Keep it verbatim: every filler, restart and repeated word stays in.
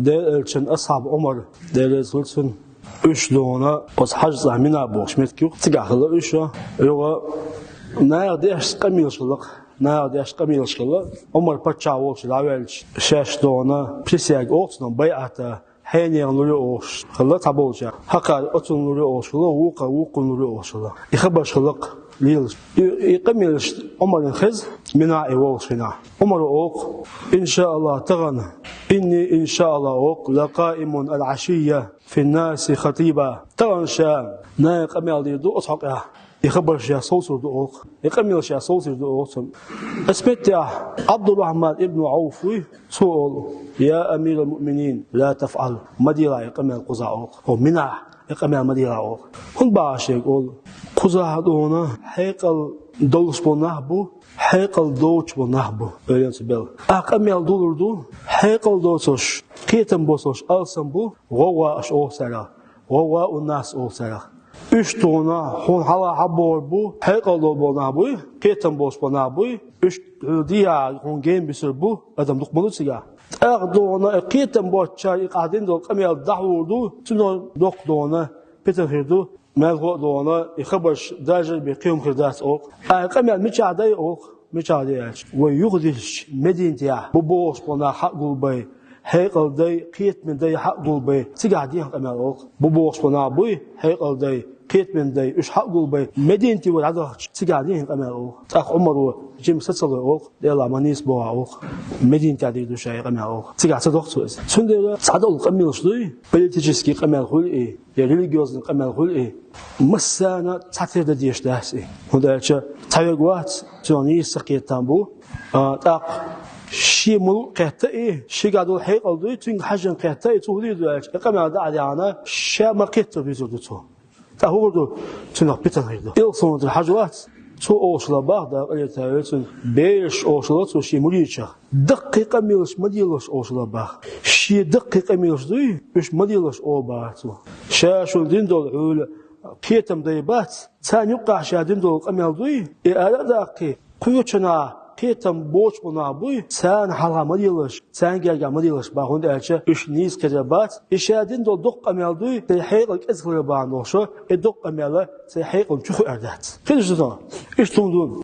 Делан элчан асхьаб Ӏумар, Дела реза хуьлда цунна, уьш дона оцу хьажцӀа Мина бохуш меттиг ю, цигахь хилла уьш. Юха наха деш къамелаш хилла, наха деш къамелаш хилла. Ӏумар паччахь волчу дӀаваьлча, шаьш дона присяга олу цунах, байӀата, хьенехан лур ю олуш хилла цхьаболчара. ХӀокхара оцунна лур ю олуш хилла, вукхара вукхунна лур ю олуш хилла. И хабарш хилла-кх лелаш. И, и къамелаш Ӏумарна хеза, Мина и волуш хенахь. Ӏумара олу-кх: «Иншааллахь, тахана, инни, иншааллахь, олу-кх, лакъаимун ал-Ӏашийя фин-наси хатиба». Тахана ша наха къамел дийр ду оцу хьокъехь. И хабар ша совцур ду олу-кх. И къамел ша совцур ду олу-кх цо. Оцу меттехь Ӏабдуррахьман ибн Ӏауф вуй, цо олу: «Я амирал муъминин, ла тафӀал, ма делахь и къамел кхузахь», олу-кх. Хьо Минахь и къамел ма делахь олу-кх. ХӀунда бахьа шега олу? Кхузахь дона хьекъал долуш болу нах бу, хьекъал доцуш болу нах бу, ойла ца бел. Ахь къамел дулур ду, хьекъал доцуш, кхетам боцуш алсам бу, гӀовгӀа аша олу царах, гӀовгӀа ун нас олу царах. Уьш тхуна хьуна хьалха хьабогӀур бу, хьекъал долу болу нах буй, кхетам болуш болу нах буй, уьш хьуна дехьа хьуна гена бисур бу, адам дукха ма ду цигахь. ТӀаккха дона и кхетам боцучара и къаьхьа дина долу къамел дӀахьур ду, цуьнан доккха дона питана хир ду, мелхо а дона и хабарш даржар бен кхин хӀума хир дац олу-кх. Ткъа и къамел мичахь дай олу-кх? Мичахь дай аьлча, вай юхадиллича Мединатехь бу бохуш болу нах хьа а гулбай, хьекъал дай, кхетаман дай хьа а гулбай, цигахь дехьа къамел олу-кх. Бу бохуш болу нах буй, хьекъал дай, кхетаман дай, уьш хьа а гулбай, Мединате вай дӀадахча, цигахь дехьа къамел олу-кх. ТӀаккха Ӏумаро жима сацалой олу-кх, Делахь ма нийса боху олу-кх. Мединатехь дийр ду ша и къамел олу-кх. Цигахь ца доху цо иза. Цундела цхьадолу къамелаш дуй, политический къамел хуьлу и, я религиозный къамел хуьлу и, массарна цхьатерра дан дезаш дац и. ХӀунда аьлча цхьаверг вац, цунах нийса ца кхетам бу. А, тӀаккха шен муьлхха а кхетта и, шегахь долу хьекъал дуй, цуьнга хьаьжжина кхетта и, цо хӀун дийр ду аьлча, и къамел дӀа а даьхьна, ша ма-кхеттара дуьйцур ду цо. ТӀаккха хӀун хир ду? Цунах питана хир ду. Ил суннатара хьажа вац, цо олуш хилла боху, Дала къинхетам бойла цунна, бераш олуш хилла цо шен мурдашах. Даккхий къамелаш ма делаш олуш хилла боху. Шен даккхий къамелаш дуй, уьш ма делаш олу боху цо. Ша шуна дина долу хьуьла кхетам дай бац, царна юккъехь ша дина долу къамел дуй, и ара а даккхий, кхечу нахана кхетам боцуш болу нах буй, царна хьалха ма делаш, царна гергахь ма делаш боху, хӀунда аьлча уьш нийса хир бац. И ша дина долу доккха къамел дуй, сайн хьекъал кӀезиг хилар бахьана долуш, и доккха къамел сайн хьекъална чу хуьар дац. Хезаш ду сан? Иштта хӀума ду.